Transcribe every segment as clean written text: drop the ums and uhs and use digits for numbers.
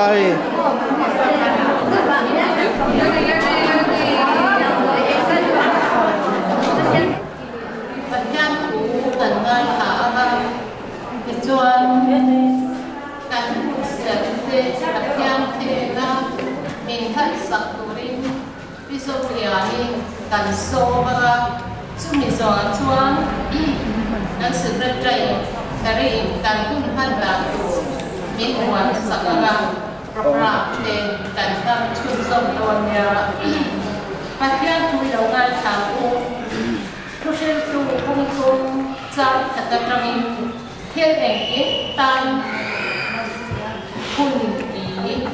Hei. Pathian thu kan ngaithla anga tichuan kan hmuhsiat te Pathian hnena min hlatsak turin Pi Zohliani kan sawm anga chumi zawhah chuan kan Secretary Kari kan hun hman dan tur min huansak anga Programme te kan hmang chhunzawm dawn nia. Pathian thu i lo ngaithla u. Thuhriltu kawngthum chang khat atangin thil engkim tan hun bi,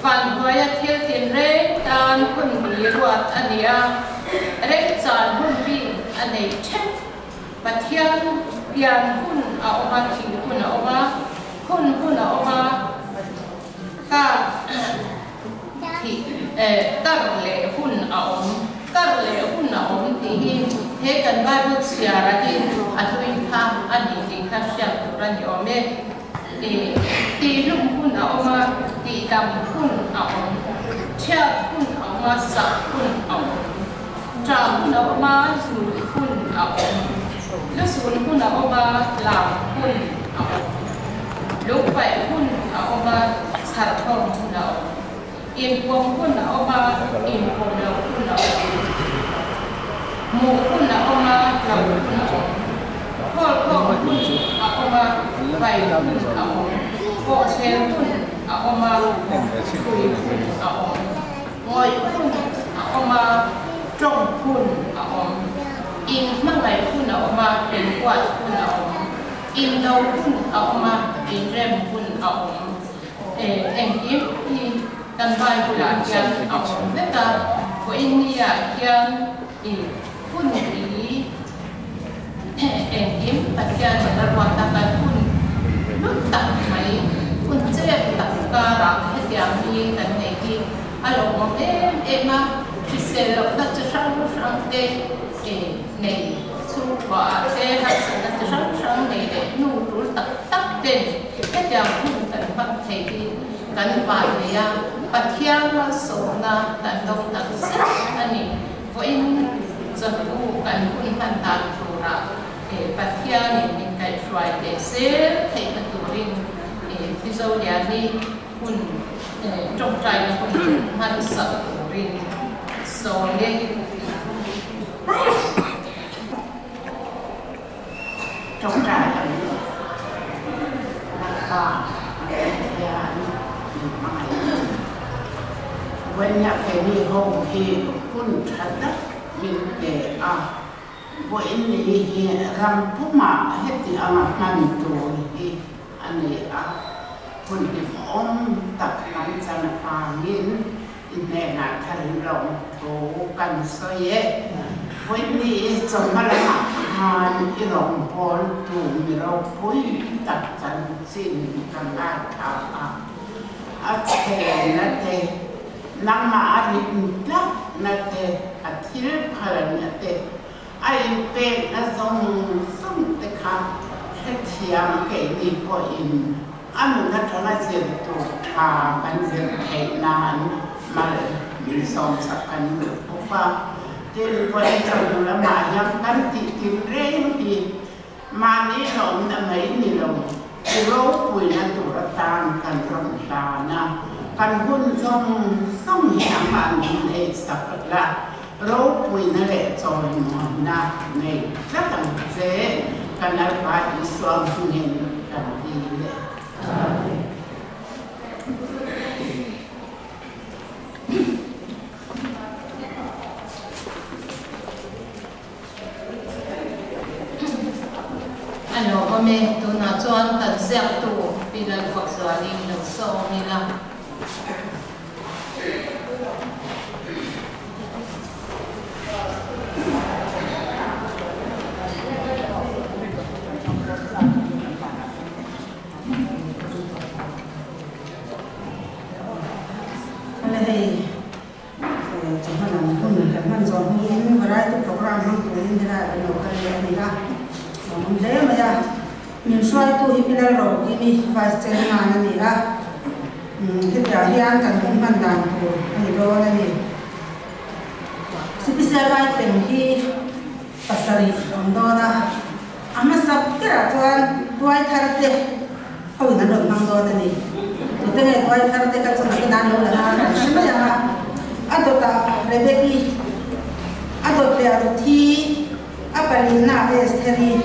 vanhnuaia thil tinreng tan hun bi ruat a ni a, remchan hun bik a nei theuh. Pathian pian hun a awm a, thih hun a awm a, hun hun a awm a, ka thih tar leh hun a awm, tar leh hun a awm tih hi he kan Bible chhiar a hi a hlui kha a ni tih kha hriat tur a ni awm e. Tih hlum hun a awm a, tih dam hun a awm, thiat hun a awm a, sak hun a awm. Ṭah hun a awm a, nuih hun a awm. Lusun hun a awm a, lam hun a awm. Lungpaih hun a awm a, chharkhawm hun a awm. Inpawm hun a awm a, inpawm loh hun a awm. Hmuh hun a awm a, hlauh hun a awm. Khawlkhawm hun a awm a, vai hun a awm. Pawhthler hun a awm a, phui hun a awm. Ngawih hun a awm a, tawng hun a awm. In hmangaih hun a awm a, in huat hun a awm. In do hun a awm a, in rem hun a awm. Engkim hi kan Bible-ah hian a awm vek a, vawiinniah hian i hun hi engkim Pathianin a ruat a, kan hun hlut tak mai, hun chep tak karah hetiang hi kan nei hi a lawmawm em em a, hrisel lohna chi hrang hrang te nei chhungkua te, harsatna chi hrang hrang nei leh hnu tul tak tak ten hetiang hun kan hmang thei hi kan van nei a, Pathian malsawmna kan dawng tak zet a ni. Vawiin chawhnu kan hun hman dan turah Pathianin min kaihhruai leh zel theihna turin Mizoliani hun tawngtaina hun hman sak turin sawm e. Tawngtai ang Lalpa Pathian min hmangaih tu. Vawinia keini ho hi hun tha tak min pe a, vawiin ni hi ram pumah heti anga hman tur hi a ni a, hun hlimawm tak kan chan avangin I hnenah tharin lawmthu kan sawi e. Vawiin chawhma lamah khan i rawngbawltu mi ropui tak chanchin ka ngaithla a, a chhena te, nangmah a rin tlatna te, a thil phalna te, a inpekna zawng zawng te kha hrethiam keini pawhin A nun atanga zir tur tha kan zir theih nan mal min sawmsak kan duh bawk a. Tin, vawiin chawhnu lamah hian kan tih tin reng hi mahni lawmna mai ni lo, i ropuina tur atan kan rawn hlan a, kan hun zawng zawng hi amah min eisak la, ropuina leh chawimuanna nei tlat ang che, kan Lalpa Isua hmingin kan ti leh. Amen. A lawmawm e, tunah chuan kan ziaktu Pi Lalfakzualin lo sawm ila. Hale hei chawhma lam hun kan hman zawh hnuin variety program hmang turin helai kan lo kal leh a ni a, lawmawm hle mai a. Min hruaitu hi Pi Lalrokimi Vice Chairman a ni a. Hetiang hian kan hun hman dan tur a ni dawn a ni. Special item hi pasarih a awm dawn a, a hmasa berah chuan tuai thar te hoin an rawn hmang dawn a ni. Tute nge tuai thar te kha chu nakin an lo la nan an hre mai ang a. A dawtah Rebeki, a dawt leh a Ruthi, a palinna Estheri,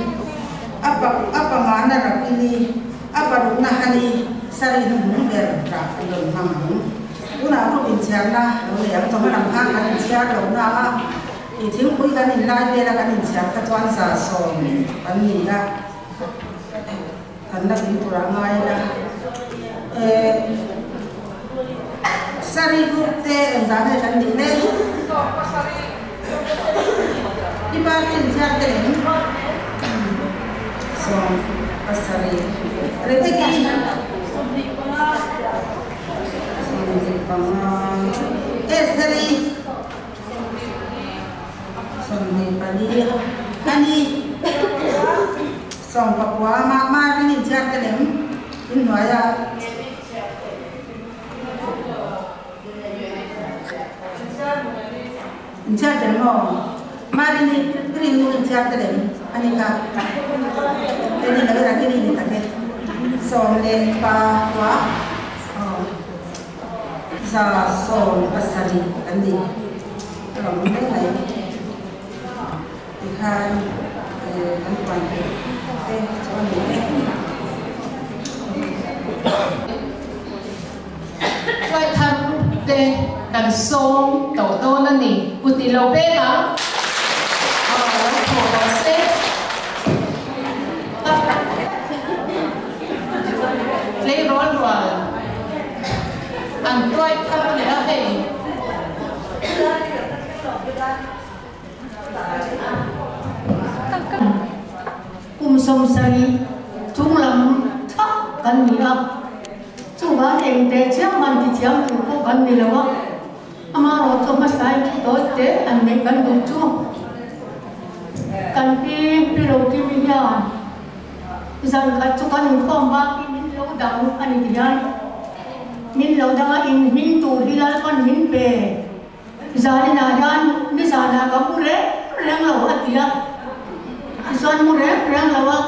a a pangana Rakili, a parukna Hani, sarih hnuhnung ber rah an rawn hmang ang. Tunah group inchhiarna lo nei ang chawhma lam khan kan inchhiar lo na a, ih thingpui kan in lai vela kan inchhiar kha chuan 110 kan ni a, kan la tling tur ah ngai ila. Eh Sari group te engzah nge kan nih le? I party inchhiar te lem 70. Rebecca-i. 25, Estheri 24 a ni. 19 mah mah ring inchhiar te lem inhnuaia. Inchhiar tel maw? Marini ring nu inchhiar te lem a ni kha. Kei ni lo ira kei ni ni tak e. 19 aw 170 kan ni. Ka lo ni mai mai. Tikhan kan puan theih te chu a ni e. Tuaithar te kan sawm tawh dawn a ni. Kut i lo pek ang. Aw lo thaw rawh se. Tleirawl rual an tuaithar leh a hei. Kum 70 chung lam thak kan ni a, chuvang eng teh chiam man ti thiam tur pawh kan ni lo a, amaherawh chu hmasa in thu tawi te an neih kan duh chu kan pi pi lo kimi hian zan khat chu kan inkhawm bak hi min lo dang a ni ti hian min lo dang a, in hming tur hi Lalpan min pe. Zaninah hian nizanah ka mu reng reng lo a ti a, tichuan mu reng reng lo a,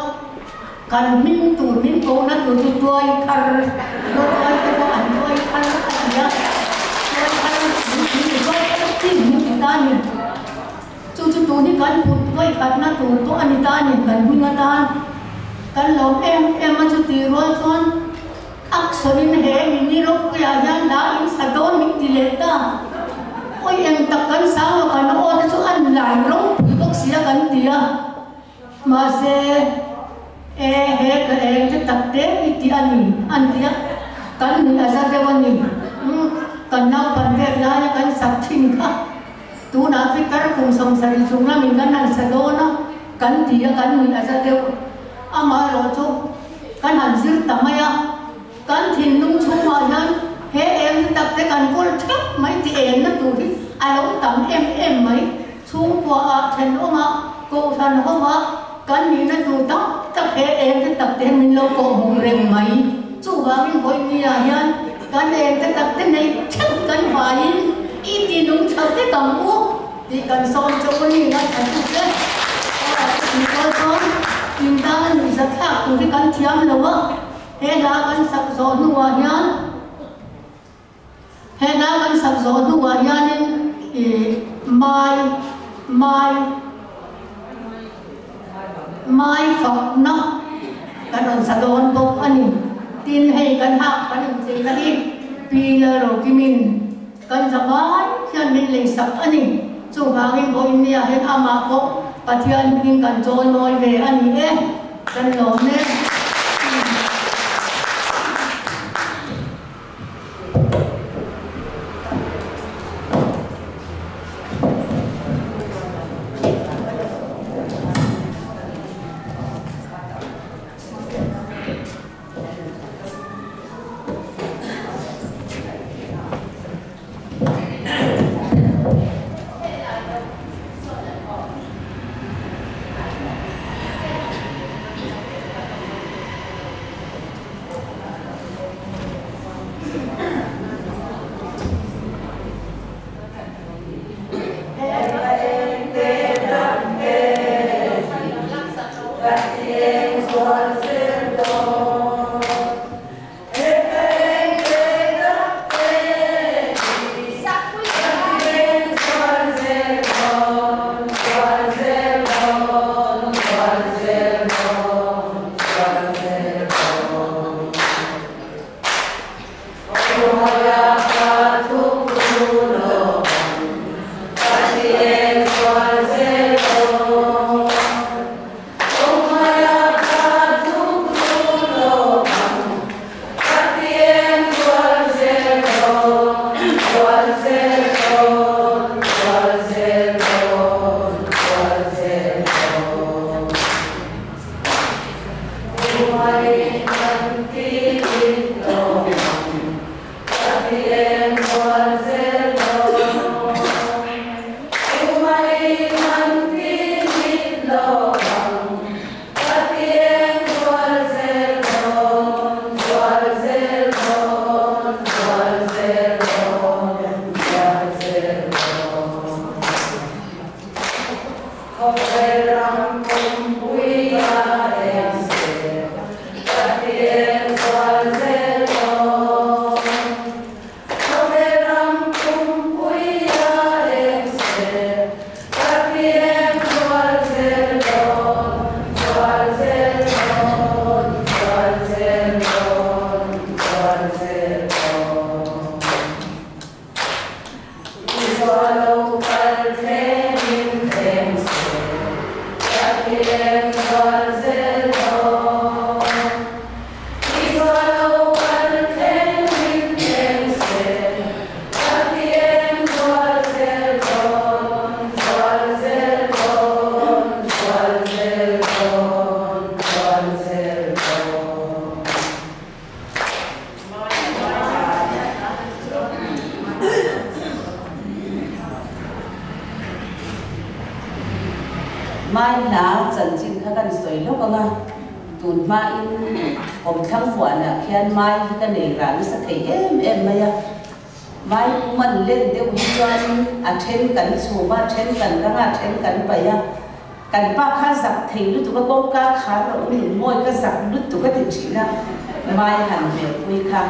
kan hming tur min kohna tur chu tuai thar, tuai te pawh an tuai thar a ti a, tuai thar min ti ti tuai thar chi min ti ta a ni. Chu chu tun hi kan put tuai khatna tur pawh a ni ta a ni, kan hming atan kan lawm em em a chuti rual chuan. Aksawiin he mini ropuiah hian dah in sa dawn min ti leh ta. Awi eng tak kan sang a kan aw te chu an lai ropui bawk si a kan ti a. Mahse e he ka eng te tak te i ti a ni an ti a. Kan nuih a za deuh a ni. Umm kan naupan vel laia kan sak thin kha tunah pitar kum 70 chung lamin kan han sa dawn a kan ti a kan nuih a za deuh. Amaherawh chu kan han zir ta mai a, kan thinlung chhungah hian he eng tak te kan kawl theuh mai ti engna tur hi a lo tam em em mai. Chhungkua ah thenawm ah, kohhran ho ah kan nihna tur tam tak he eng te tak te hian min lo kawh hmuh reng mai. Chuvangin vawiin ah hian kan eng te tak te nei theuh kan vaiin i ti nung tha vek ang u. Tih kan sawm chu u ni ngai khat tuk e. Aw ti kual chuan in tan a nuihzat thlak tur hi kan thiam lo a, he hla kan sak zawh hnuah hian he hla kan sak zawh hnuah hianin ih mai mai mai fakna kan rawn sa dawn bawk a ni. Tin hei kan hak kan incheina hi Pi Lalrokimin Kan zavai hian min leisak a ni. Chuvangin vawiinnia hian amah pawh Pathian hmingin kan chawimawi ve a ni e. Kan lawm e. Mai hla chanchin kha kan sawi lawk ang a, tun hmain kawmthlang huanah khian mai hi ka nei rah nasa thei em em mai a. Mai pum an len deuh hi chuan a then kan chhum a, then kan kang a, then kan paih a. Kan pa kha zak thei lutuk a, kawngka khar rawh u nunmawi ka zak lutuk a ti thin a, mai han hmelpui kha.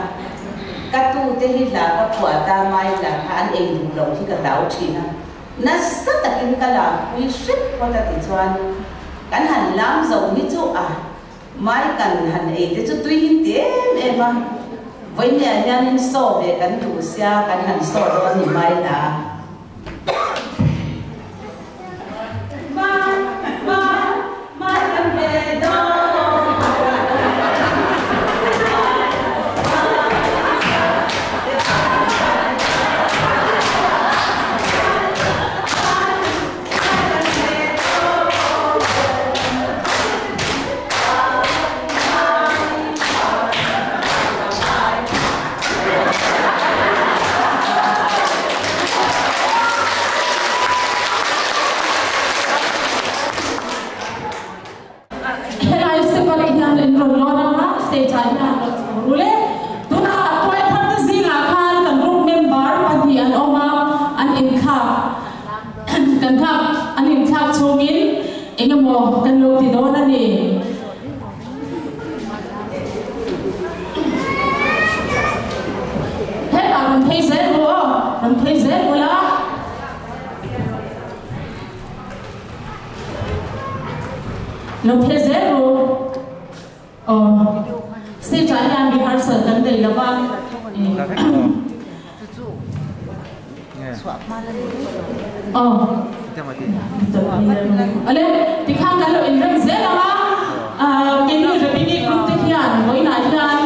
Ka tute hi hla ka phuah ta, mai hla kha an ei duh loh hi ka hlau thin a. Nasa takin ka lampui hrep phawt a ti chuan kan han lam zo hi chu a mai kan han ei te chu tui hi ti em em a, vawinia hianin saw ve kan duh sia kan han saw dawn ni mai la. Mai, mai, mai kan ve dawn. Helai step ah hian in rawn lawn ang a, stage ah hian rawn chho ru le. Tunah tuai thar te zingah khan kan group member pahnih an awm a, an inthlak kan thlak an inthlak chhungin eng emaw kan lo ti dawn a ni. Hetah rawn phei zel ru aw, rawn phei zel ula. Lo phe zel ru. Aw. Stage ah hian rehearsal kan nei lo va. Aw. Ale, tikhan kan lo inrem zel ang a. Keini Rebini group te hian vawiinah hian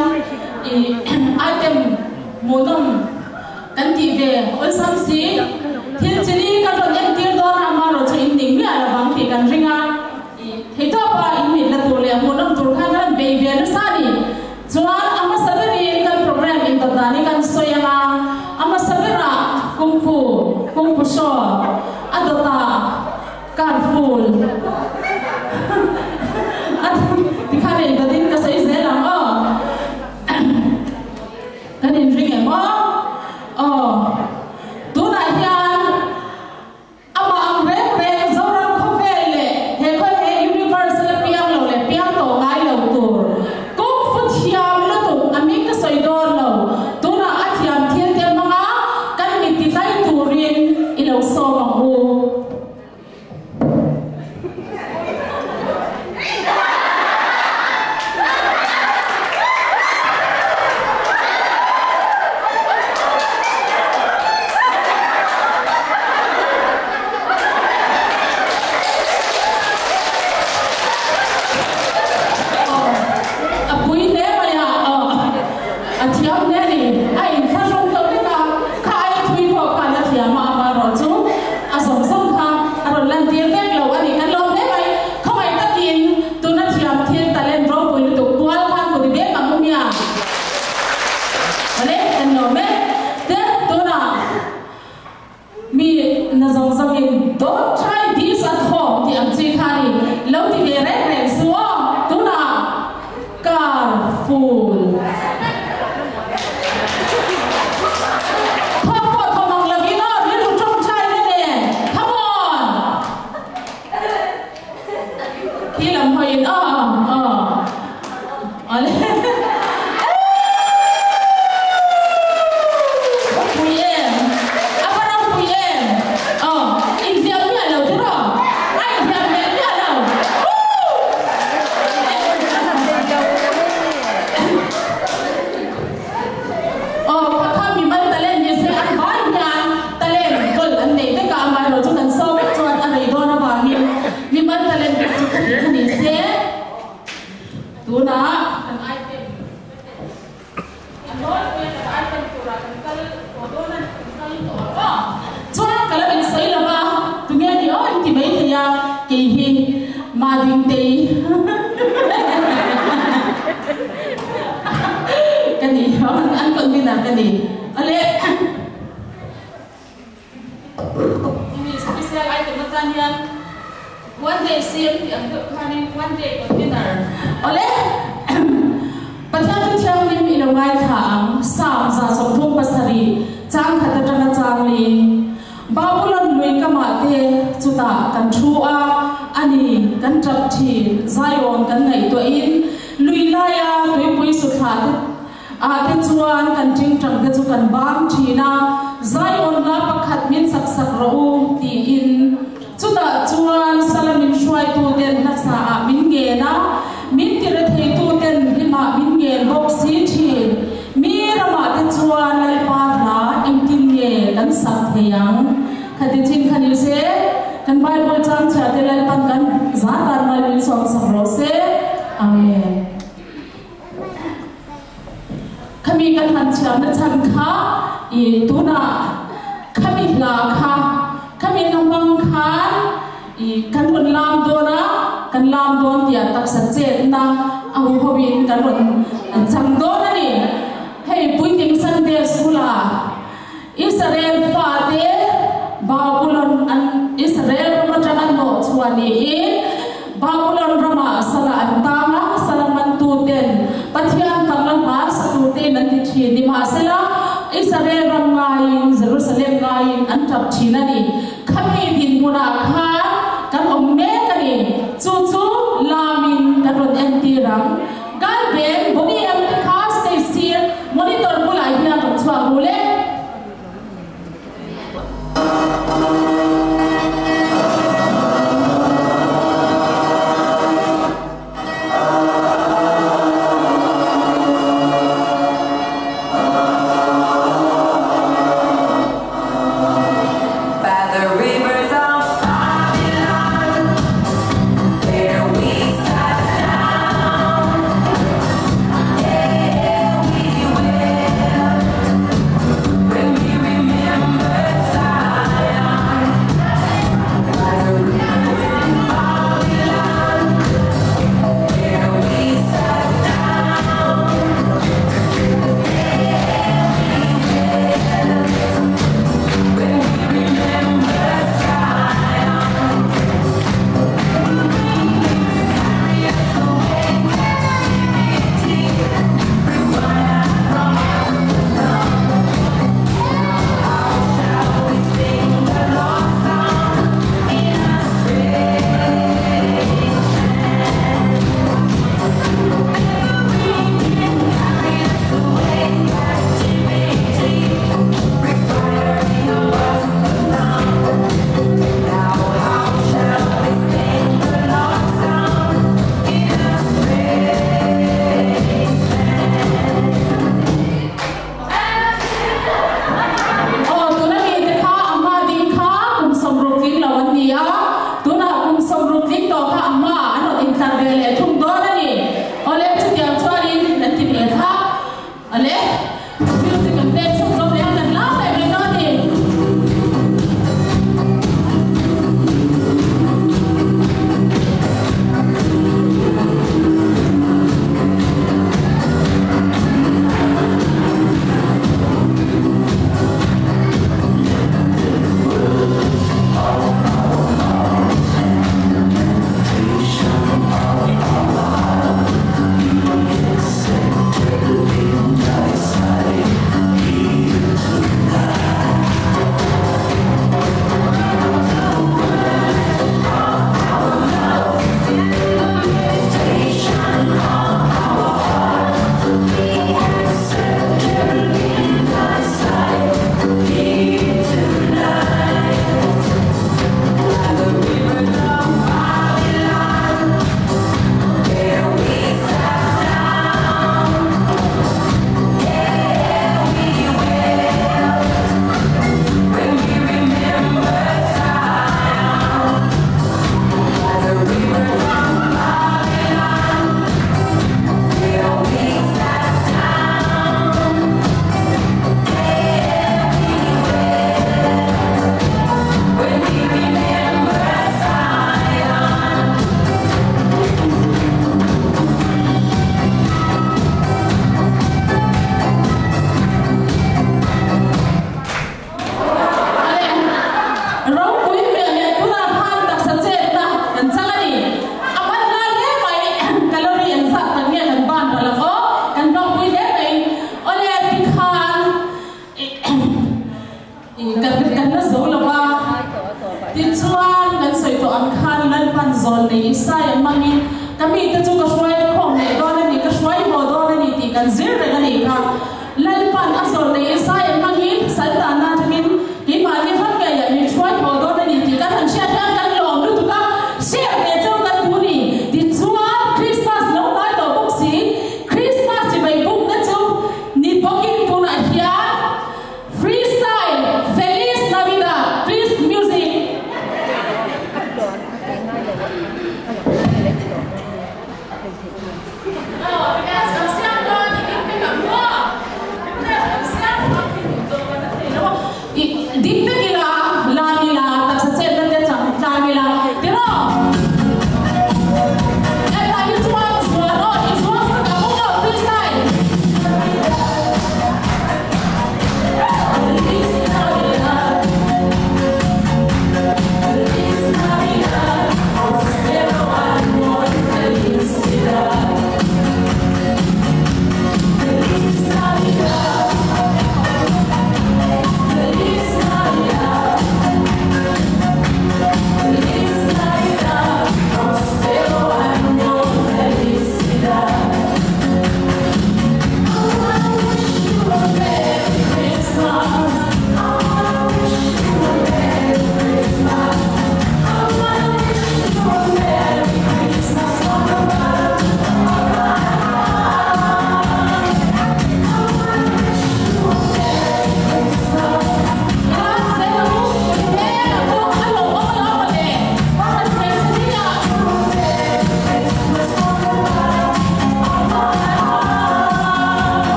i item hmuhnawm Kan tih ve awlsam si. Thil chili kan rawn entir dawn a, amaherawhchu in ning miah lo vang tih kan ring a. Thei tawpa in mit la tur leh hmuhnawm tur khan kan rawn bei ve nasa a ni. Chuan a hmasa berin kan program indawt dan hi kan sawi ang a, a hmasa berah Kung Fu, Kung Fu Show, a dawtah Car Full a tikhan a indawtin ka sawi zel ang aw. Kan inring em aw? Aw. Tunah hian amah ang reng reng Zoram khawvel leh he khawi he universe la piang lo leh piang tawh ngai lo tur Kung Fu thiam lutuk a hming ka sawi dawn lo. Tunah a thiam thil te hmanga kan mit ti tlai turin i lo sawm ang u. A pui hle mai a, a thiam hle a ni. A inthlahrung deuh vek a, kha ai thui pawh khan a thiam a, amaherawh chu A zawng zawng kha a rawn lantir vek lo a ni. Kan lawm hle mai. Khawngaih takin tuna thiam thil talent ropui lutuk tual khan kut i beng ang u mia. Awle, kan lawm e. Tin, tunah mi na zawng zawngin Don't try this at home tih ang chi kha a ni. Lo ti ve reng reng su aw. Tunah Car full. Thawk pawh thawm ang lovin aw, rilru tawngtai na nen. Come on! Khi lam hawiin aw aw awle. Eeuu! Pui em? A va ropui em? Aw, inhliam miah lo tiraw? A inhliam hmel miah lo. Woo! Aw, kha kha mimal talent ni se an vai hian talent goal an neih vek a, amaherawh chu kan saw vek chuan a rei dawn avangin mimal talent vek chu ka tih kha ni se tunah kan item A nawlpuia kan item turah kan kal tawh dawn a, kan kal tawh ang aw. Chuan ka lo insawi lo va, tunge ni aw in ti mai thei a, kei hi Madingtei ka ni, an convener ka ni. Awle. Hemi special item atan hian. One day CM ti ang deuh khanin one day convener. Awle, Pathian thu thianghlim i lo ngaithla ang, Psalm 137 chang khat atanga chang li. Babulon lui kamah te chutah kan thu a, a ni, kan tap thin, Zion kan ngaihtuahin lui laia tuipui suthlah te ah te chuan kan tingtang te chu kan bang thin a, Zion la pakhat min sak sak rawh u tiin. Chutah chuan sala min hruaitu ten hlasa ah min ngen a, min tire theitu ten hlimah min ngen bawk si thin. Mi ramah te chuan Lalpa hla engtin nge kan sak thei ang? Khati chin kha ni se, kan Bible chang chhiah te Lalpan kan za tan mai min sawm sak rawh se. Amen. Khami kan han chhiarna chhan kha i tunah khami hla kha khami hla hmang khan i kan rawn lam dawn a, kan lam dawn tih taksa chetna a huhoin kan rawn chang dawn a ni. Hei puitling Sunday School ah Israel fate Babulon an Israel ram atang an hnawh chhuah niin Babulon ramah sala an tang a, sala mantu ten Pathian fakna hla sa tur tein an ti thin. Nimahsela, Israel ram ngaiin Jerusalem ngaiin an tap thin a ni. Khami dinhmunah khan kan awm mek a ni. Chu chu lamin kan rawn entir ang. Kan beng Boney M te kha stage sir monitor bulah hian rawn chhuak ru le. By the rivers of Babylon, there we sat down. There we wept when we remembered Zion. By the rivers of Babylon, there we sat down. There we wept when we remembered Zion. Carry us away, captivity, require from us the song. How shall we sing the Lord's song in a strange land? Carry us away, captivity, requiring of us the song. Now how shall we sing the Lord's song in a strange land? Aw, tuna mite kha a hma ding kha kum 60 tling lo an ni a, tunah kum 60 tling tawh kha a hma an rawn intlar ve leh thung dawn a ni. Awle, chutiang chuanin an ti ve kha. Awle, music an pek chhung zawk leh a, kan lam leh mai dawn a ni. Accepted in thy sight. kan sawi tawh ang khan Lalpan zawl nei Isaia hmangin ka mite chu ka hruai khawm leh dawn a ni, ka hruai haw dawn a ni tih kan zir reng a nih kha. Lalpan a zawl nei Isaia hmangin saltana atangin keimahni ram ngeiah min hruai haw dawn a ni tih kan han hriat hian kan lawm lutuk a, share ve chauh kan duh a ni. Tichuan Krismas lo hnai tawh bawk si, Krismas chibai bukna chu ni bawkin tunah hian Freestyle Feliz Navidad please music. Dik vek ila, lam ila, taksa chetna te chang tlang ila tiraw? Hetah hi chuan zuan aw, i zuang sak ang u aw freestyle.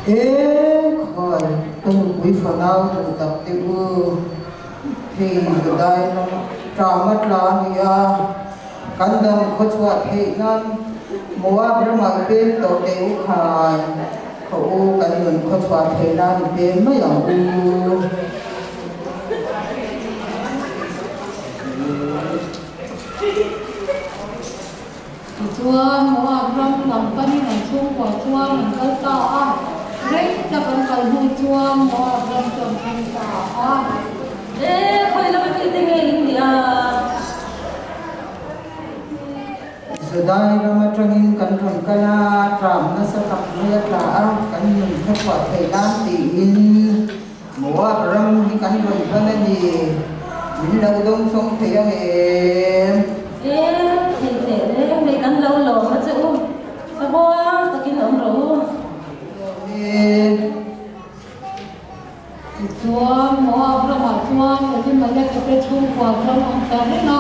E khoi ka nupui fanau duh tak te u. Hei Judai ram ṭam a tla a ni a, kan dam khawchhuah theih nan Moab ramah i pem tawh teh u khai, khaw u kan nun khawchhuah theih nan i pem mai ang u. Tichuan, Moab ram lam panin an chhungkua chuan an kal ta a, rei tak an kal hnu chuan Moab ram chu an thleng ta a. E, khawi lama tute nge in nih a? Judai ram atangin kan rawn kal a, tram nasa tak mai a tla a, kan nun khawchhuah theih nan tiin Moab ram hi kan rawn pan a ni. Min lo dawngsawng thei ang em? E, thei teh reng mai kan lo lawm a che u. Sabuang takin awm rawh u. Lawm e. Tichuan, Moab ramah chuan Elimeleka te chhungkua chuan awm ta reng a.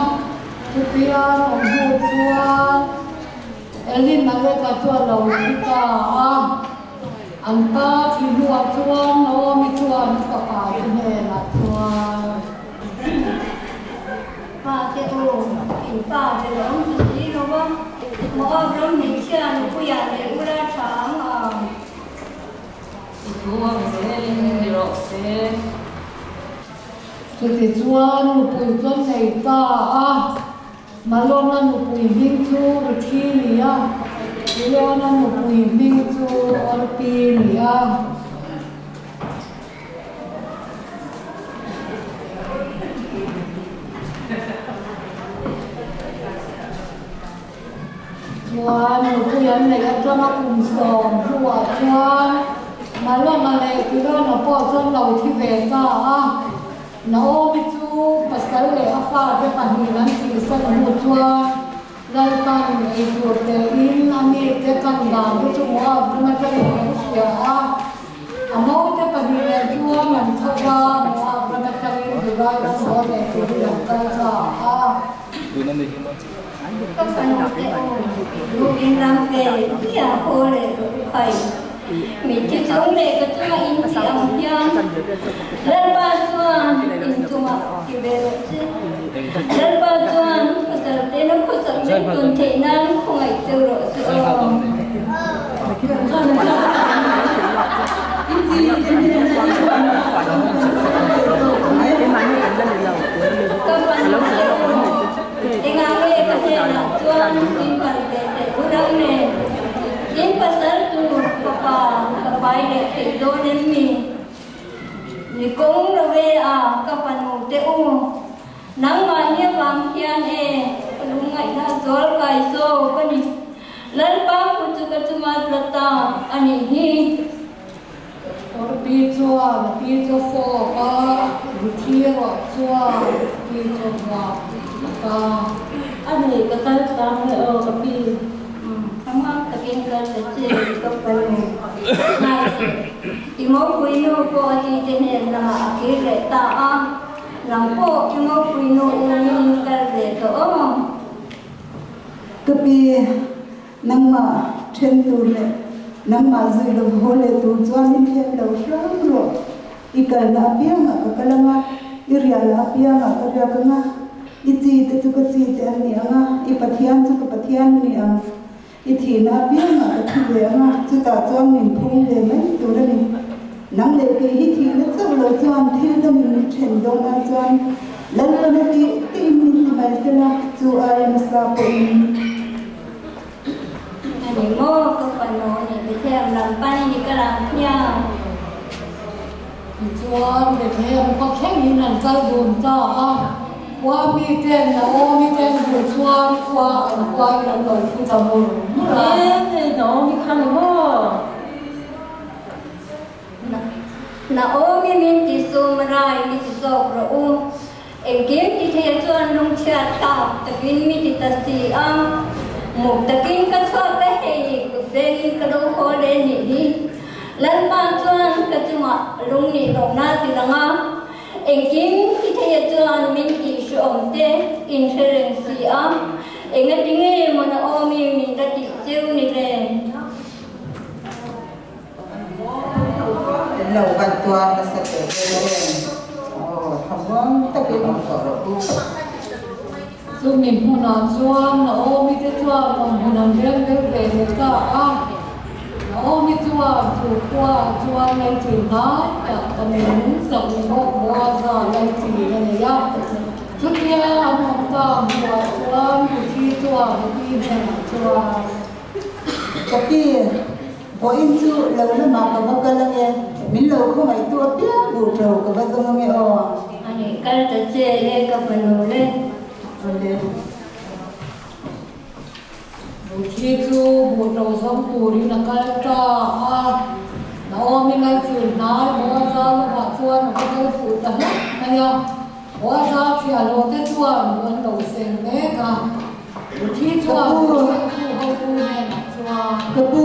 Chutia an awm hnu chuan Elimeleka chu a lo thi ta a. An pa thi hnuah chuan Naomi chuan a fapa te hnenah chuan. Pa te u, in pa ber a awm duh si lo va, Moab ram hmeichhia nupuiah leh ula tha ang ang. I thu ang zelin ni rawh se. Chutichuan nupui chuan nei ta a, Malona nupui hming chu Ruthi ni a, Leona nupui hming chu Orpi ni a. Chuan nupui an neih atanga kum sawm hnuah chuan Malona leh Tirana pawh chuan lo thi ve ta a. Naomi chu pasal leh a fate pahnih an tihsan hnu chuan Lalpan ei tur tein a mite kan dan te chu Moab ram atangin an hria a. A mote pahnih leh chuan an tho va, Moab ram atangin Jurai ram haw leh turin an kal ta a. Ka fanu te u, lu in ram ve hiah haw leh rawh u khai. Mitthi chung leh ka chunga in ti ang hian Lalpa chuan in chungah ti ve rawh se. Lalpa chuan pasal tena khawsak reng tun theih nan khawngaih cheu rawh se aw. Ka fanu te u, Engah nge ka hnenah chuan in kal ve teh u rang nen? In pasal tur fapa ka pai leh theih dawn em mi? Ni kawng lo ve a ka fanu te u, nangmahni avang hian e ka lungngaihna zual kai zawk a ni. Lalpa pu chu ka chunga tla ta a nih hi. Orpi chuan a pi chu a fawp a, Ruthi erawh chuan a pi chu a hmuak hlak a. A nih ka kal tlang le aw ka pi. Thamang takin kal ta che ka fanu ngai teh. I ngopui nu pawh a ti te hnen lamah a kir leh ta a, nang pawh i ngopui nu umin kal ve tawh aw. Ka pi, Nangmah then tur leh nangmah zui lo haw leh tur chuan min thlem lo hram rawh. I kalna apiangah ka kal ang a, i rialna apiangah ka riak ang a, i chi te chu ka chi te an ni ang a, i Pathian chu ka Pathian a ni ang. I thihna apiangah ka thi ve ang a, chutah chuan min phung ve mai tur a ni. Nang leh kei hi thihna chauh lo chuan thil dangin min then dawn ai chuan Lalpana tih tiin min ti mai sela, chu aia nasa pawhin. A ni maw ka fanu nih Bethlehem lam panin i kal ang hmiang. Tichuan Bethlehem khaw thlengin an kal dun ta a, khua miten Naomi te an hmuh chuan khua an huaiin an lo thu ta mur mur a. E, hei Naomi kha ni maw? Naomi min ti sum rai mi ti zawk rawh u. Engkim ti thei chuan lungchhiat thlak takin mi ti ta si a, muk takin ka chhuak a hei kut vengin ka lo haw leh nih hi. Lalpa chuan ka chungah lung nih lohna ti lang a, engkim ti thei chuan min tih hreawm te in hre reng si a, engatinge maw Naomi min la tih cheu ni le? Lo kan tuar nasa teh reng em aw. Thlamuang takin awm tawh rawh u. Chumi hmunah chuan Naomi te chuan awmhmun an rem deuh ve leh ta a. Naomi chuan chu khuaah chuan leichil hnai tak ka nung tak ni bawk Boaza leichil a nei a. Chutia an awm ta hmuhah chuan Ruthi chuan a pi hnenah chuan. Ka pi, vawiin chu lo lamah ka va kal ange, min lo khawngaihtu apiang buh ṭo ka va zawng ange aw. A nih kal ta che e ka fanu le. Awle. Ruthi chu buh ṭo zawng turin a kal ta a, Naomi ngaihchil hnai Boaza lamah chuan a va kal fuh ta hlauh mai a. Boaza thiahloh te chuan an lo seng mek a. Ruthi chuan Ruthi hotu hnenah chuan. Ka pu,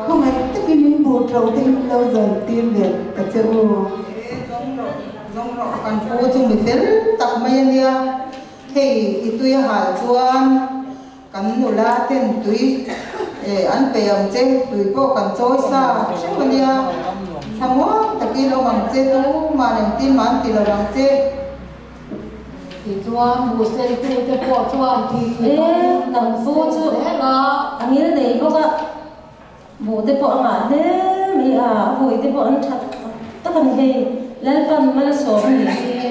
khawngaih takin in buh ṭo te in lo zawn tir ve ta che u. E, zawng rawh, zawng rawh, kan pu chu mi fel tak mai a nia. Hei, i tui a hal chuan kan nula ten tui an pe ang che, tui pawh kan chawi sa hreuh a nia. Thlamuang takin awm ang che, tumah engtin mah an ti lo ang che. Tichuan, Hussein-tute pawh chuan ti ti pahin kan pu chu a ngil nei bawk a, buh te pawh a ngah hle mai a, a vui te pawh an tha tak a ni hei, Lalpan malsawm a nih hi.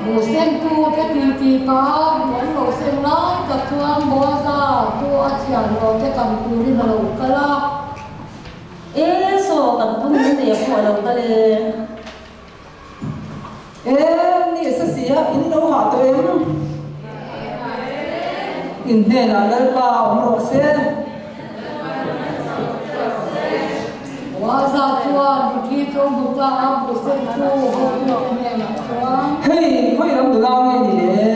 Hussein-tute ti ti pah buh an lo seng lai tak chuan Boaza chu a thianlo te kan turin a lo kal a. E saw kan pu min nei a pawh a lo kal e. E ni sa si a, in lo hah tawh em? In hnenah Lalpa awm rawh se. Boaza chuan Ruthi chu hmu ta a, Buhseng chu hotute hnenah chuan. Hei, khawi lam nula nge ni le?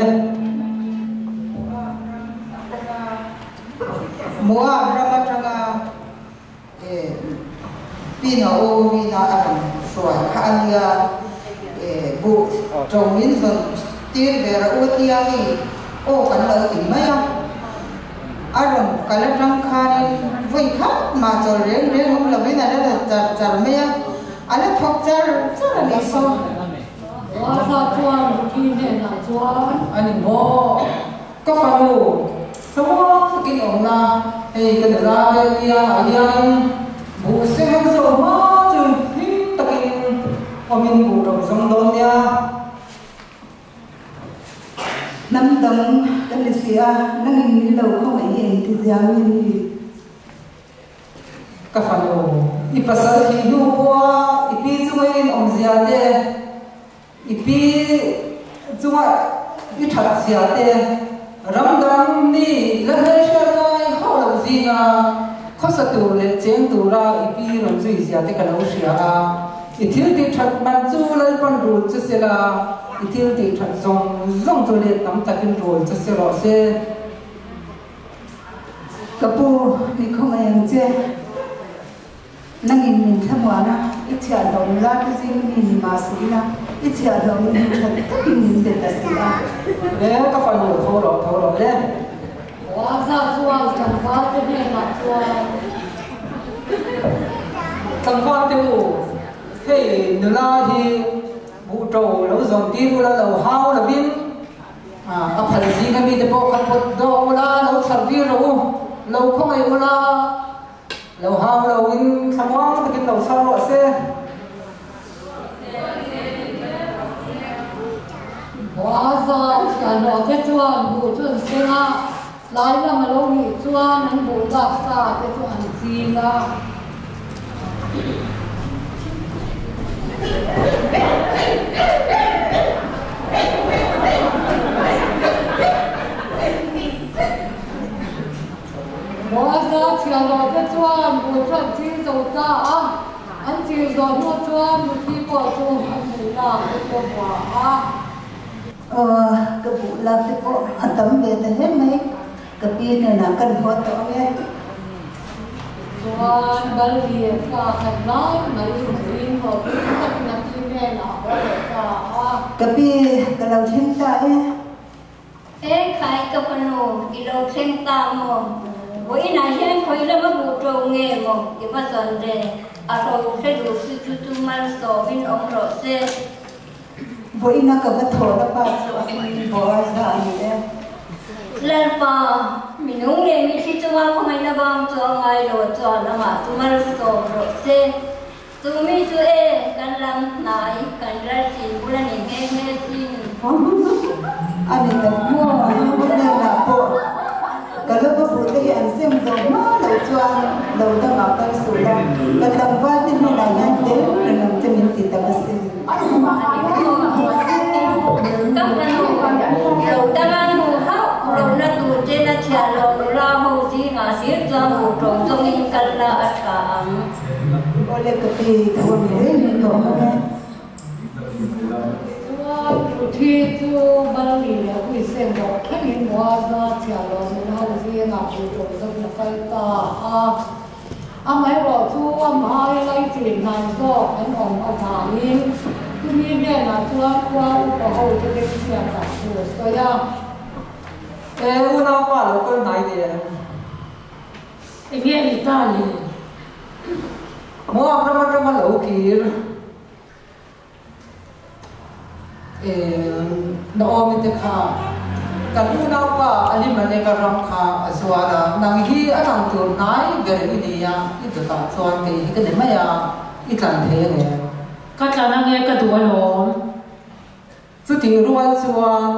Moab ram atanga Pi Naomi-na a rawn hruai kha a nia, buh ṭo min zawn tir ve rawh u tia hei aw kan lo ti mai a. A rawn kal aṭang khanin vawi khat mah chawl reng reng awm lovin a la la char char mai a, a la thawk char char a nih saw. Boaza chuan Ruthi hnenah chuan. A ni maw? Ka fanu, thlamuang takin awm la, hei ka nula vel biangah hianin buh seng an zawh hma chu hlim takin awmin buh ro zawng dawn nia. Hnam dang ka ni si a, nangin min lo khawngaih hi engti zia nge ni? Ka fanu, i pasal thih hnu pawha i pi chungin awmzia te, I pi chunga i that chhia te, ram dang mi la hmelhriat ngai hauh loh zinga khawsa tur leh cheng tura i pi rawn zui zia te ka lo hria a, i thil tih that man chu Lalpan rul che se la, i thil tih that zawng zawng chu let tam takin rul che se rawh se. Ka pu, mi khawngaih ang che. Nangin min thlamuan a, i chhiahhlawh nula te zing mi ni mah si ila, i chhiahhlawh min hmu that takin min be ta si a. Le, ka fanu, tho rawh, tho rawh le. Boaza chuan tlangval te hnenah chuan. Tlangval te u, hei nula hi buh ṭo lo zawn tir ula lo hau lovin a phal zinga mite pawh kha pawt dawk ula, lo chhar tir rawh u, lo khawngaih ula. Lo hau lo in thlamuang takin lo chhar rawh se. Boaza thianhlawh te chuan buh chu an seng a, tlai lam a lo nih chuan an buh lak sa te chu an chil a. Boaza thianhlawh te chuan buh chu an chil zo ta a, an chil zawh hnu chuan Ruthi pawh chu an buh lak te chu a bua a. Aw, ka buh lak te pawh a tam ve ta hle mai, ka pi hnenah kan haw tawh ang e. Chuan Balli thla khat lai mai zing hlawh tui takin a pi hnenah a haw leh ta a. Ka pi, ka lo thleng ta e. He khai ka fanu i lo thleng ta maw? Vawiinah hian khawi lama buh ṭo nge maw i va zawn ve? A ro hre duh su chu chu malsawmin awm rawh se. Vawiina ka va thawhna pa chu a hming Boaza a ni e. Lalpa, mi nung leh mi thi chunga khawngaihna vang chu a ngai lo chuan amah chu malsawm rawh se. Chu mi chu e, kan lam hnai, kan ral chin bul a ni nghe nghe sin. A ni tak maw, ka hnenah pawh ka lo va buh te hi an sem zawh hma loh chuan lo dangah kal suh la, ka tlangval te hnenah hian tel reng ang che min ti tak asin. A ni maw, ka fanu, lo danga hnu hauh lohna tur chena chhiah loh nula ho zingah hlir chuan buh tawng zawngin kal la a tha ang. Awle ka pi, ka awm reng reng tawh ang e. Tichuan, Ruthi chu Balli leh Huisen rawh thlengin Boaza chhiah loh nula ho zingah buh tawng zawngin a kal ta a. Amaherawh chu a hmai laichin hnai zawk an awm avangin chumi hnenah chuan khua upa ho te beng chhiatah thu a sawi a. E unaupa lo kal hnai teh em? Enge a nih ta le? Moab ram atanga lo kir. Naomi te kha kan unaupa Elimeleka ram kha a zuar a, nang hi a tlan tur hnai ber i ni a, i dawtah chuan kei hi ka ni mai a, i tlan thei a ngem? Ka tlan ange ka duh alawm. Chutih rual chuan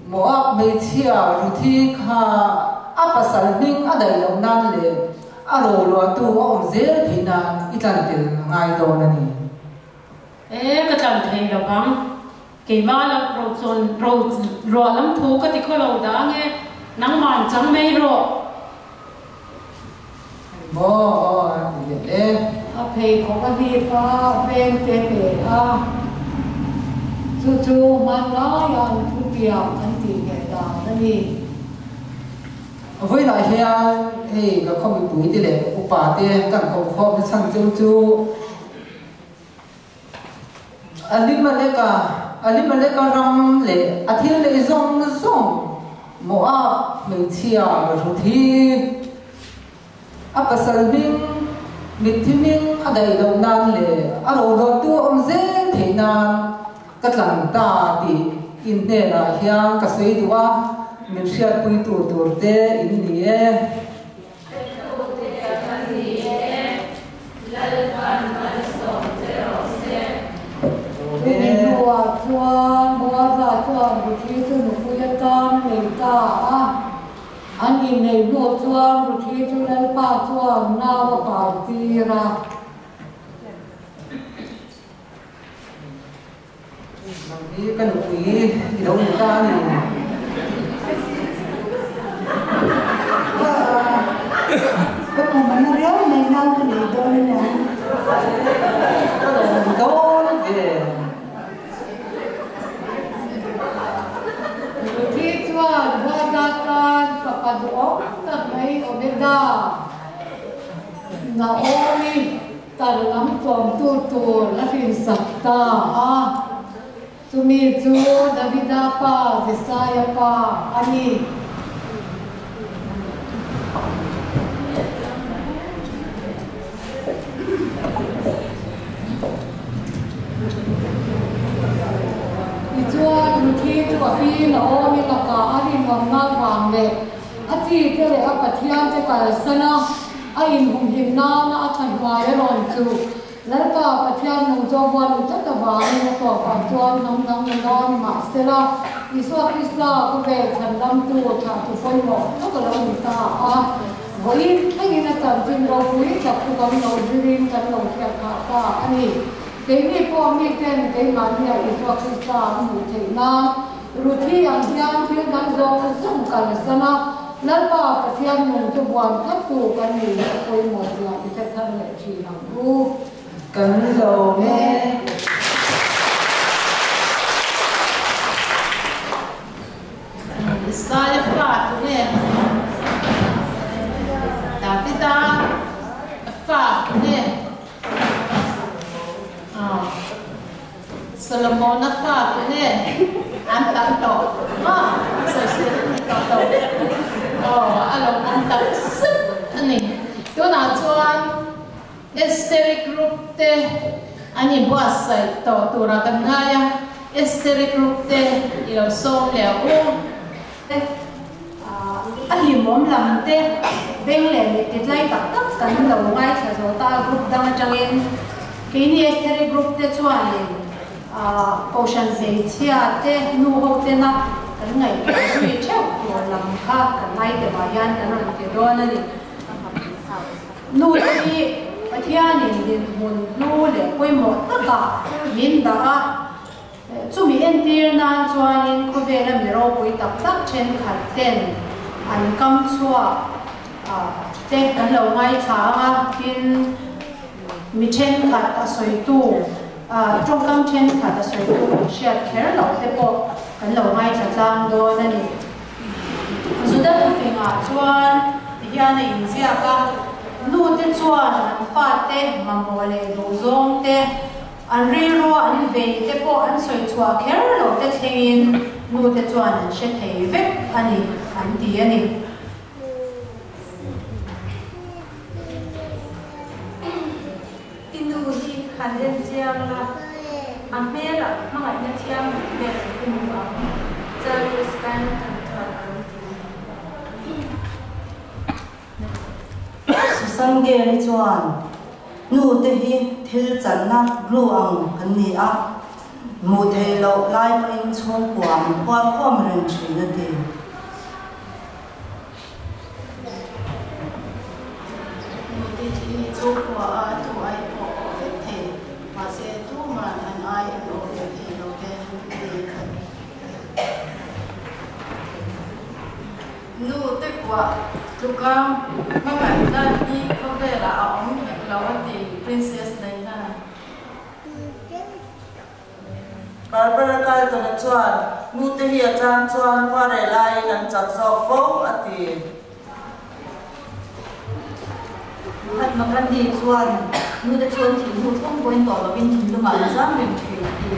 Moab hmeichhia Ruthi kha a pasal hming a daih loh nan leh a roluahtu a awm zel theih nan i tlan tel a ngai dawn a ni. E, ka tlan thei lo vang. Keimah lo ro chuan ro ruah lam thu ka ti khaw lo dah ange, nangman chang mai rawh. Maw aw a ti leh e. A pheikhawk a hlip a, veng te pe a, chu chu hmanlaiah an thutiam an tih ngheh dan a ni. Vawiinah hian hei ka khaw mipuite leh upate kan kohkhawmna chhan cheu chu Elimeleka, Elimeleka ram leh a thil neih zawng zawng Moab hmeichhia Ruthi, a pasal hming, mitthi hming a daih loh nan leh a rohlawttu a awm zel theih nan ka tlan ta tih in hnenah hian ka sawi duh a, min hriatpuitu turte in ni e. Hretute kan ni e, Lalpan malsawm che rawh se. Chumi hnuah chuan Boaza chuan Ruthi chu nupui atan a nei ta a. An inneih hnu chuan Ruthi chu Lalpa chuan nau a pai tir a. Nang hi ka nupui i lo ni ta a ni. Ka kum a na riau mai nau ka nei dawn a nia. Ka lo awm dawn ve. Ruthi chuan Boaza tan fapa duhawm tak mai Obeda, Naomi, Tar lam tlawmtu tur a hrinsak ta a, chumi chu Davida pa Jesaia pa a ni. Tichuan, Ruthi chu a pi Naomi lakah a rinawmna vang leh a chi te leh a Pathian te kalsan a, A inhumhim nana a tha hnuai a rawn chu Lalpa Pathian nung chu vuan u tlat avangin a tawpah chuan hnam dang ni dawn mahsela Isua Krista khawvel chhan lamtu thlah tu pawimawh tak a lo ni ta a. Vawiin thlengin a chanchin ropui tak chu kan lo zirin kan lo hriat phah ta a ni. Keini pawh miten keimahnia Isua Krista an hmuh theih nan Ruthi ang hian thil dang zawng zawng kalsan a, Lalpa Pathian nung chu buan tlattu kan nih hi a pawimawh zia i hre thar leh thin ang u. Kan lawm e. Israel fa tunge Davida fa tunge Solomona fa tunge an tam tawh maw sawisel an ni tawh lo aw a lo awm tak zet a ni tunah chuan. Esteri group te an inbuatsaih tawh turah kan ngai a, Esteri group te i lo sawm leh ang u. A hlimawm lam te beng leh mit ti tlai tak tak kan lo ngaithla zo ta a group dang atangin keini Esteri group te chuanin Kohhran hmeichhia te nu ho tena kan ngaihtuah zui theuh tur lam kha kan item ah hian kan rawn ti dawn a ni. Nu te hi Pathianin dinhmun hlu leh pawimawh takah min dah a, chumi entir nan chuanin khawvela mi ropui tak tak thenkhat ten an kam chhuak te kan lo ngaithla ang a, tin mi thenkhat a sawitu tawngkam thenkhat a sawitu kan hriat kher loh te pawh kan lo ngaithla tlang dawn a ni. Juda thufingah chuan tihian a inziak a, Nute chuan an fate mamawh leh duhzawng te, an rilrua an vei te pawh an sawi chhuah kher lo te thlengin nute chuan an hre thei vek a ni, an ti a ni. I nu hi han en chiang la, a hmelah hmangaihna thiang ber i hmu ang, Charles Stanton chuan a rawn ti. Susan Gale-i chuan, Nu te hi thil channa glue ang kan ni a, hmuh theih loh lai pawhin chhungkua an phuar khawm reng thin a ti. Nute hi chhungkua a tu ai pawh awh vek thei, mahse tuman an ai an awh ve thei lo ve an ti. Nute kuah tluka hmangaihna hi khawvelah a awm hek lo a ti Princess Diana. Barbara Carlton-a chuan, Nute hi a chang chuan khuarel aiin an chak zawk fo, a ti. Mahatma Gandhi chuan, Nute chu an thih hnu thleng pawhin tawh lovin thinlungah an zam reng thin, a ti.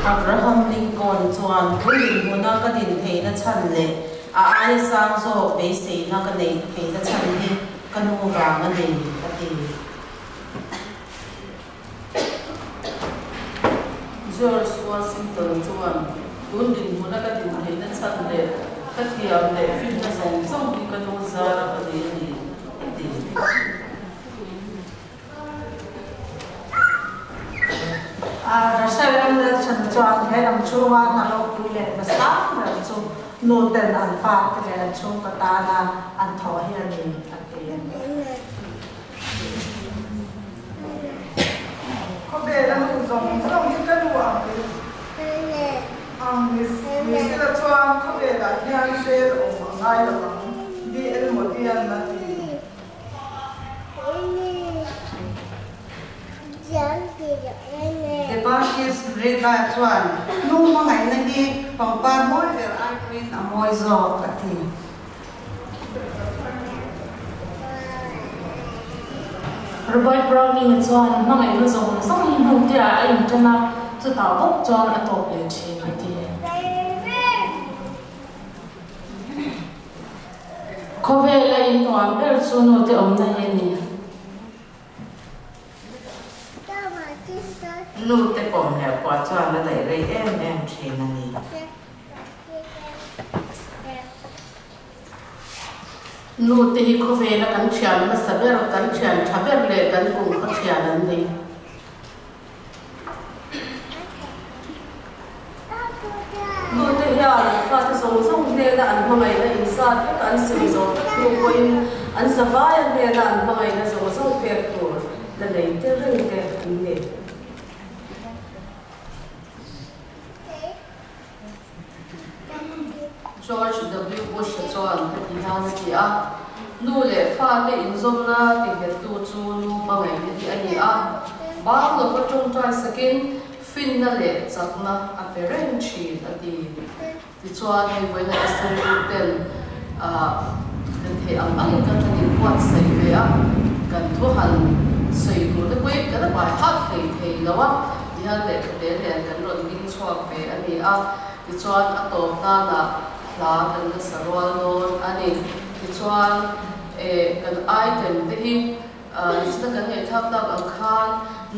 Abraham Lincoln chuan, Tun dinhmuna ka din theihna chhan leh a aia sang zawk beiseina ka neih theihna chhan hi ka nu vang a ni, a ti. George Washington chuan tun dinhmuna ka din theihna chhan leh ka thiam leh finna zawng zawng hi ka nu zar a ka nei a ni, a ti. Russell M. Nelson chuan he lam chhunga hna ropui leh hna sang ber chu nu ten an fate leh an chhungkaw tana an thawh hi a ni, a ti. Khawvel a nu zawng zawng hi ka nu ang ni ang ni ni sela chuan khawvelah hian sel awm a ngai lo ang, DL Modi-a'n a ti. Debashis Rega chuan nu hmangaihna hi pangpar mawi ber ai pawhin a mawi zawk a ti. Robert Browning-a chuan hmangaihna zawng zawng hi hnu te ah a inṭan a, chutah bawk chuan a tawp leh ṭhin a ti. Khawvela innuam ber chu nu te awmna hi a ni. Nu te pawm leh kuah chuan a daih rei em em ṭhin a ni. Nu te hi khawvela kan thian hmasa ber, kan thian tha ber leh kan kum khaw thian an ni. Nu te hian an fate zawng zawng hnena an hmangaihna inzat vek an sawi zawh vek hnu pawhin an zavaia hnena an hmangaihna zawng zawng pek tur la nei te reng te an ni. George W. Bush-a chuan heti hian a ti a, Nu leh fate inzawmna tinghettu chu nu hmangaihna hi a ni a, bang lova tawngtai sakin finna leh chakna a pe reng thin, a ti. Tichuan, hei vawiina Esther Group ten kan theih ang angin kan han inbuatsaih ve a, kan thu han sawi tur te pawhin kan a bai hat hlei thei lo a, tihian lehkha te nen kan rawn ding chhuak ve a ni a. Tichuan a tawp danah hla kan la sa rual dawn a ni. Tichuan Kan item te hi nichina kan ngaihthlak tak ang khan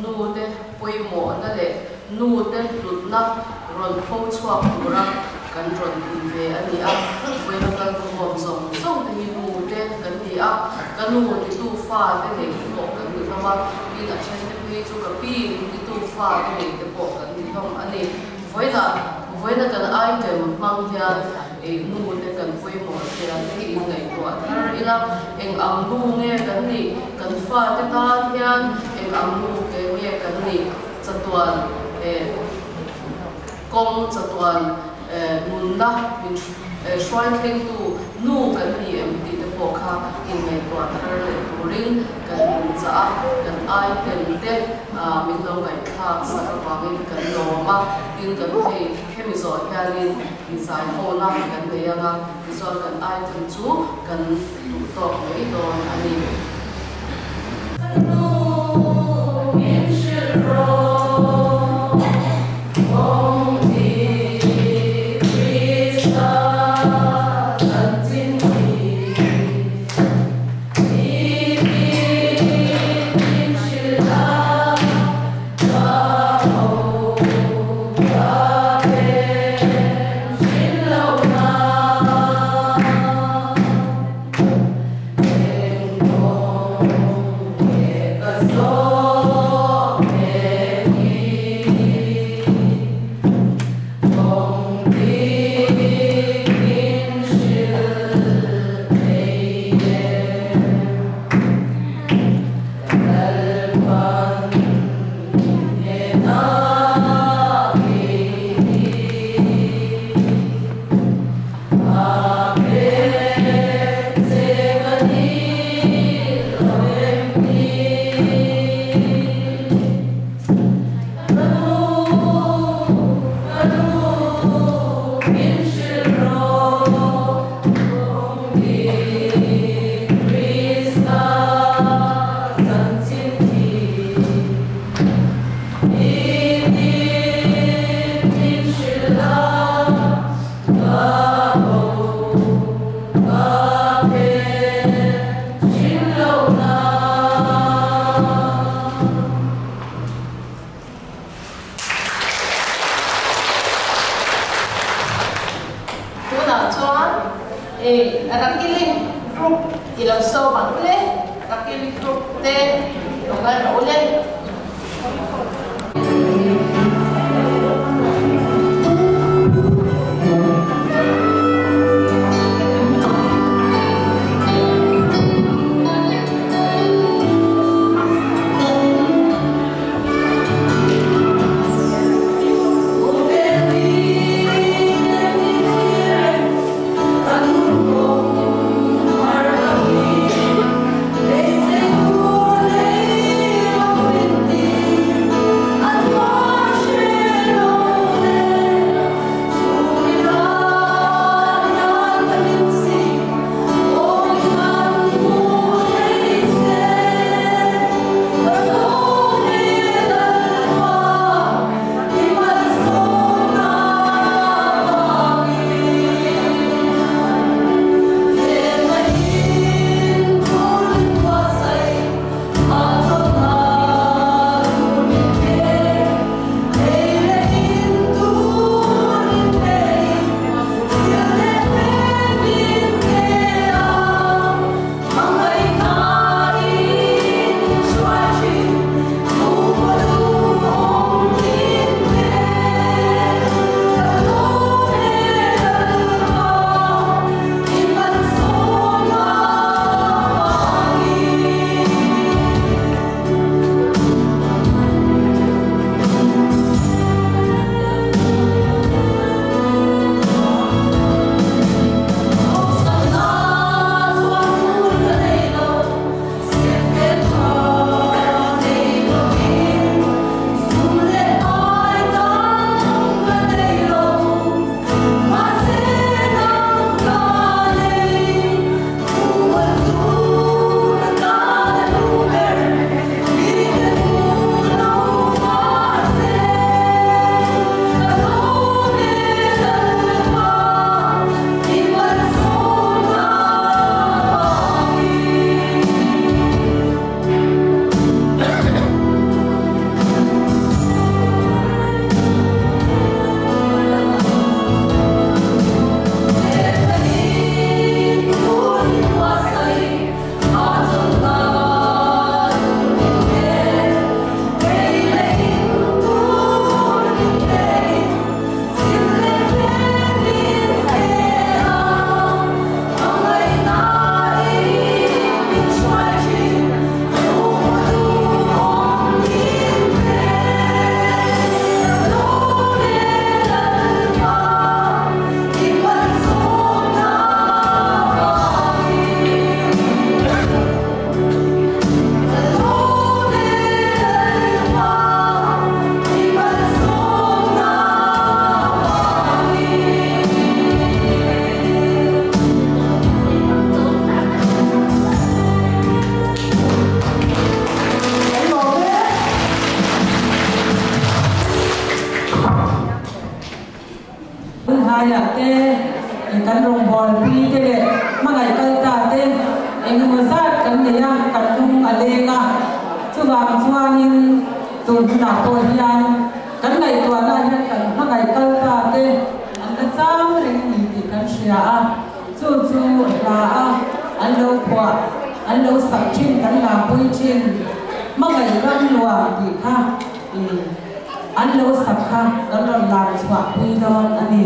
nu te pawimawhna leh nu te hlutna rawn pho chhuak tura kan rawn in ve a ni a. Vawiin kal khawm zawng zawng te hi nu te kan ni a, ka nu titu fa te nei te pawh kan ni hlawm a, tin a then te phei chu ka pi titu fa te nei te pawh kan ni hlawm a ni. Vawiinah vawiina kan item hmang hian nu te kan pawimawh zia te hi inngaihtuah thar ila, eng ang nu nge kan nih, kan fa te tan hian eng ang nu ke nge kan nih, chatuan kawng chatuan nunna min hruai thlengtu nu kan ni em tih te pawh kha inngaihtuah thar leh turin kan inchah a, kan item te min lo ngaihthlak sak avangin kan lawm a, tin kan hei hemi zawh hianin inzai hawna kan nei ang a, tichuan kan item chu kan duh tawk mai dawn a ni. Tunah chuan Rakili group i lo sawm ang le, Rakili group te lo kal rawh u le. Laiah te kan rawngbawl pui te leh hmangaih kal ta te engemaw zat kan nei a, kan lung a leng a. Chuvang chuanin tun hunah pawh hian kan ngaihtuahna hian kan hmangaih kal ta te an la chang reng a ni tih kan hria a. Chu chu hla a an lo phuah, an lo sak thin kan lampui thin hmangaih ram nuam tih kha i an lo sak kha kan rawn lam chhuah pui dawn a ni.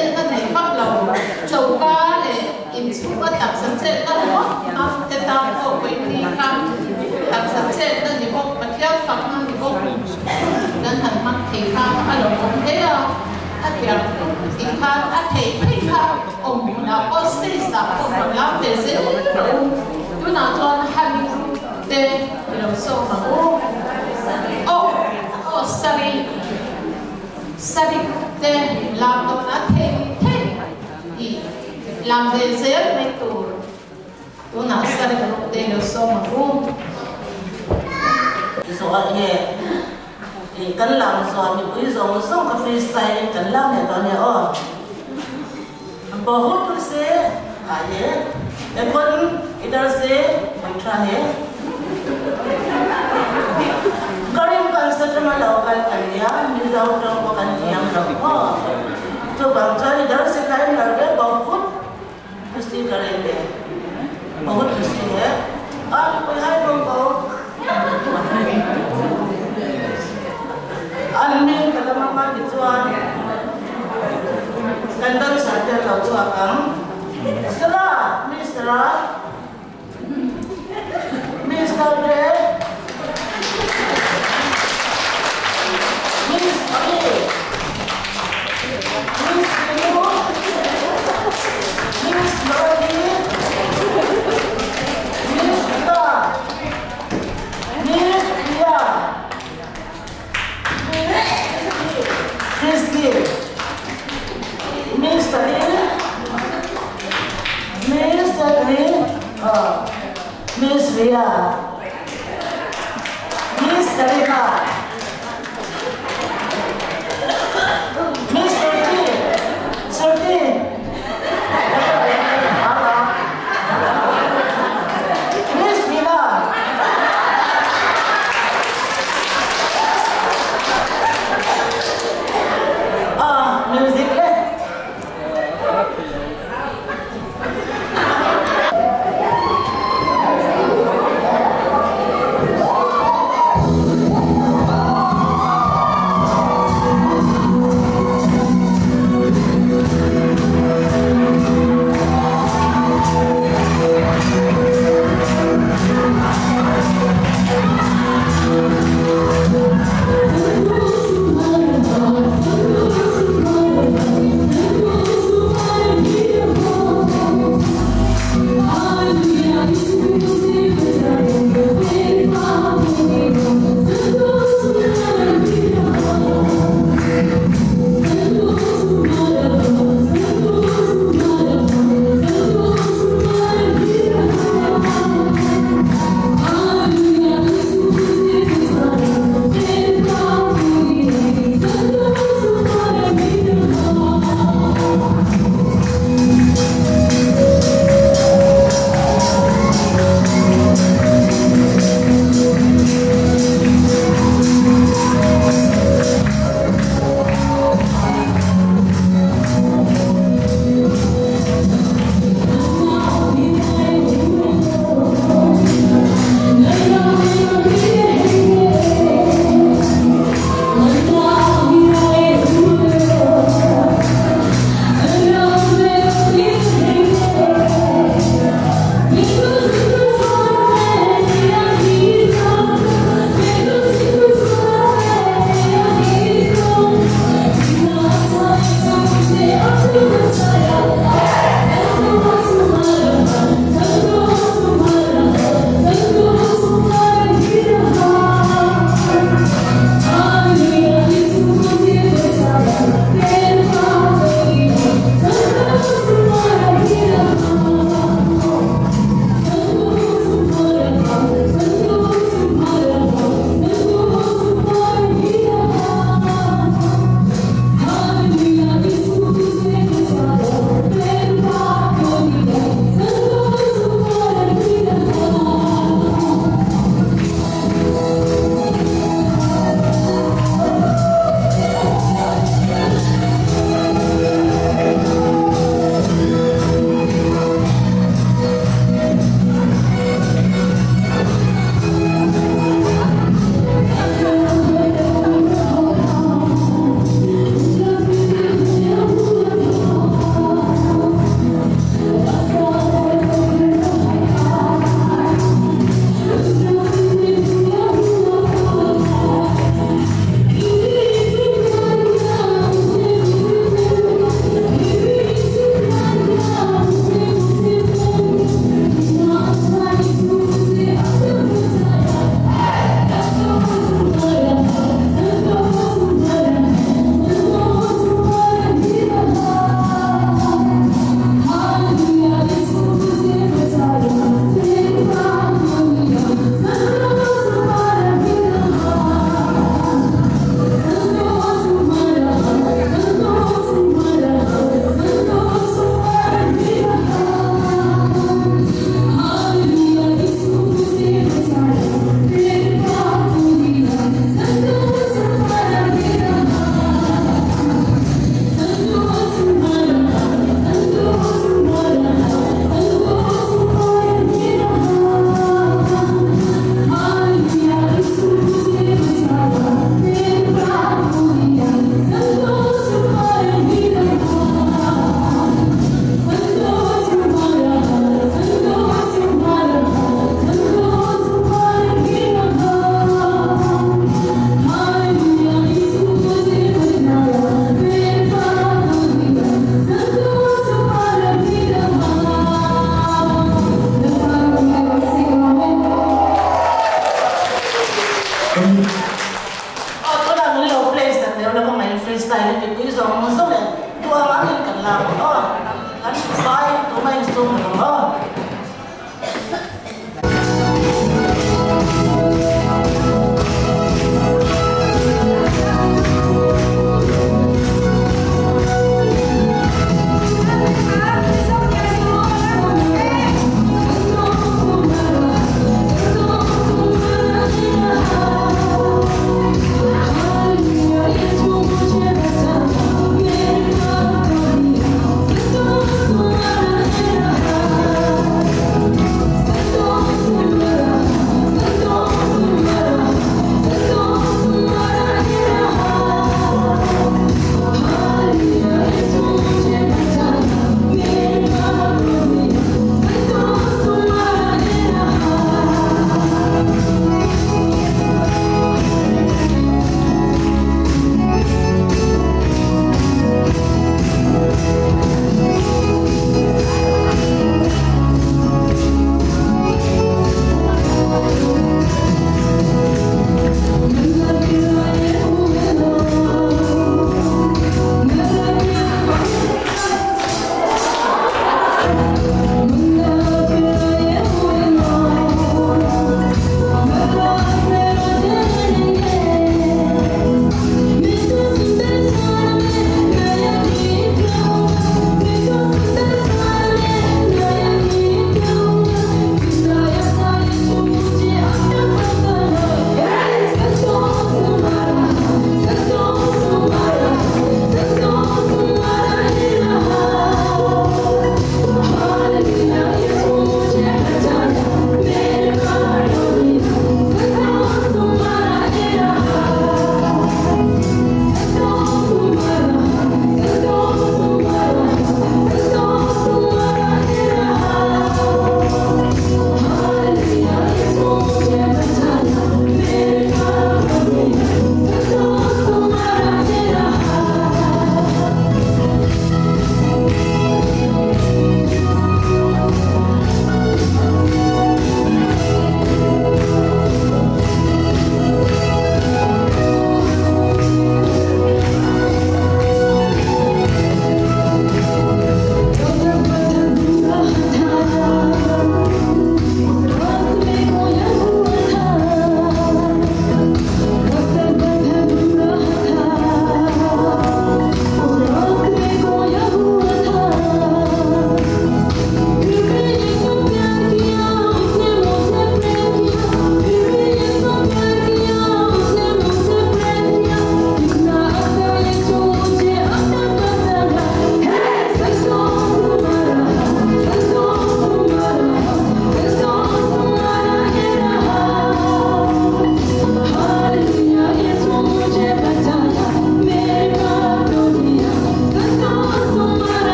chet na nei vak lo choka le in chhunga taksa chet na ringawt a te tan pawh vawiin ni kha taksa chet na ni bawk Pathian fak na ni bawk kan han hmang thei kha a lo awm hle a a tiang tih khan a thei phei kha awm hmunah pawh stage ah pawh rawn lam ve zel rawh u tunah chuan Honey group te i lo sawm ang u aw aw sorry. Sari te lam dawn a thei thei tih lam ve zel mai tur tunah Sari group te lo sawm ang u. Zawh nge ih kan lam zawh mipui zawng zawng ka free style in kan lam leh tawh ania aw. Bahut tur se ah ye ekon idhar se baitha he. Ka rim kan sa tama lo kal kan nia Mizo tawng pawh kan thiam lo maw. Chuvang chuan idhar se kain lar ve bahut khusi karenge bahut khusi he a mipui hai bawng ko. An hming ka la hmang a tichuan kan dancer te an lo chhuak ang. Sara, Mister a, Mister te, Miss Ami, Miss Inu, Miss Lodi, Miss Rita, Miss Priya. Christy, Miss Lin, Miss Lin, Miss Ria, Miss Karina, Miss Surti, Surti, Miss Nina. Ah, music le. Aw tunah min lo play sak deuh la kawngah in freestyle in mipui zawng zawng leh duh ang angin kan lak ang aw. Kan vai tumah in sum lo aw.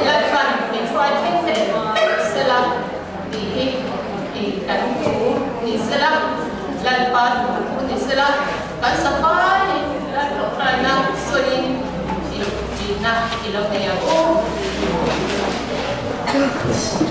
Lalpan min hruai thleng leh vek sela tih hi. I kan thu ni sela, Lalpa thu thu ni sela, kan safai Lal tawngtaina sawiin I ṭihna i lo nei ang u.